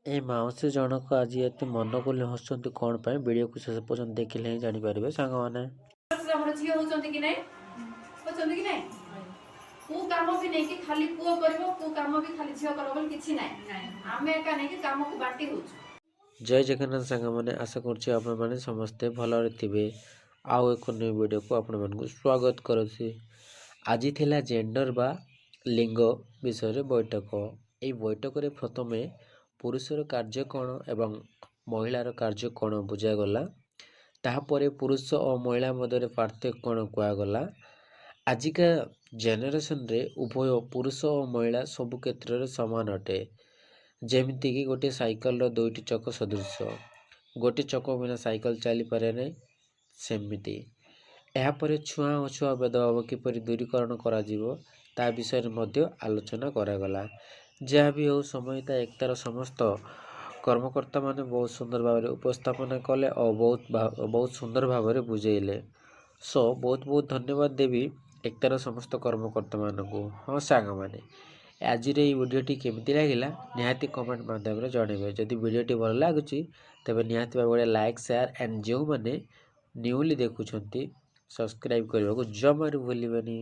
ଏ ମାଉସୀ ଜଣକ ଆଜି ଏତେ ମନ ଖୋଲି ହସୁଛନ୍ତି କ'ଣ ପାଇଁ, ଭିଡ଼ିଓକୁ ଶେଷ ପର୍ଯ୍ୟନ୍ତ ଦେଖିଲେ ହିଁ ଜାଣିପାରିବେ ସାଙ୍ଗମାନେ। ଆମର ଝିଅ ହଉଛନ୍ତି କି ନାଇଁ? ହଉଛନ୍ତି କି ନାଇଁ? କୋଉ କାମ ବି ନେଇକି ଖାଲି ପୁଅ କରିବ, କୋଉ କାମ ବି ଖାଲି ଝିଅ କରିବ ବୋଲି କିଛି ନାହିଁ। ଆମେ ଏକା ନେଇକି କାମକୁ ବାଣ୍ଟି ହଉଛୁ। ଜୟ ଜଗନ୍ନାଥ ସାଙ୍ଗମାନେ, ଆଶା କରୁଛି ଆପଣମାନେ ସମସ୍ତେ ଭଲରେ ଥିବେ। ଆଉ ଏକ ନ୍ୟୁ ଭିଡ଼ିଓକୁ ଆପଣମାନଙ୍କୁ ସ୍ୱାଗତ କରୁଛି। ଆଜି ଥିଲା ଜେଣ୍ଡର ବା ଲିଙ୍ଗ ବିଷୟରେ ବୈଠକ। ଏହି ବୈଠକରେ ପ୍ରଥମେ ପୁରୁଷର କାର୍ଯ୍ୟ କ'ଣ ଏବଂ ମହିଳାର କାର୍ଯ୍ୟ କ'ଣ ବୁଝାଗଲା। ତାହାପରେ ପୁରୁଷ ଓ ମହିଳା ମଧ୍ୟରେ ପାର୍ଥକ୍ୟ କ'ଣ କୁହାଗଲା। ଆଜିକା ଜେନେରେସନରେ ଉଭୟ ପୁରୁଷ ଓ ମହିଳା ସବୁ କ୍ଷେତ୍ରରେ ସମାନ ଅଟେ, ଯେମିତିକି ଗୋଟିଏ ସାଇକେଲର ଦୁଇଟି ଚକ ସଦୃଶ। ଗୋଟିଏ ଚକ ବିନା ସାଇକେଲ ଚାଲିପାରେ ନାହିଁ, ସେମିତି। ଏହାପରେ ଛୁଆଁ ଅଛୁଆଁ ଭେଦଭାବ କିପରି ଦୂରୀକରଣ କରାଯିବ, ତା ବିଷୟରେ ମଧ୍ୟ ଆଲୋଚନା କରାଗଲା। ଯାହା ବି ହେଉ, ସମୟତା ଏକତାର ସମସ୍ତ କର୍ମକର୍ତ୍ତାମାନେ ବହୁତ ସୁନ୍ଦର ଭାବରେ ଉପସ୍ଥାପନା କଲେ ଓ ବହୁତ ବହୁତ ସୁନ୍ଦର ଭାବରେ ବୁଝେଇଲେ। ସୋ ବହୁତ ବହୁତ ଧନ୍ୟବାଦ ଦେବି ଏକତାର ସମସ୍ତ କର୍ମକର୍ତ୍ତାମାନଙ୍କୁ। ହଁ ସାଙ୍ଗମାନେ, ଆଜିର ଏଇ ଭିଡ଼ିଓଟି କେମିତି ଲାଗିଲା, ନିହାତି କମେଣ୍ଟ ମାଧ୍ୟମରେ ଜଣାଇବେ। ଯଦି ଭିଡ଼ିଓଟି ଭଲ ଲାଗୁଛି, ତେବେ ନିହାତି ଭାବରେ ଲାଇକ୍, ସେୟାର ଆଣ୍ଡ ଯେଉଁମାନେ ନ୍ୟୁଲି ଦେଖୁଛନ୍ତି, ସବସ୍କ୍ରାଇବ୍ କରିବାକୁ ଜମାରୁ ଭୁଲିବେନି।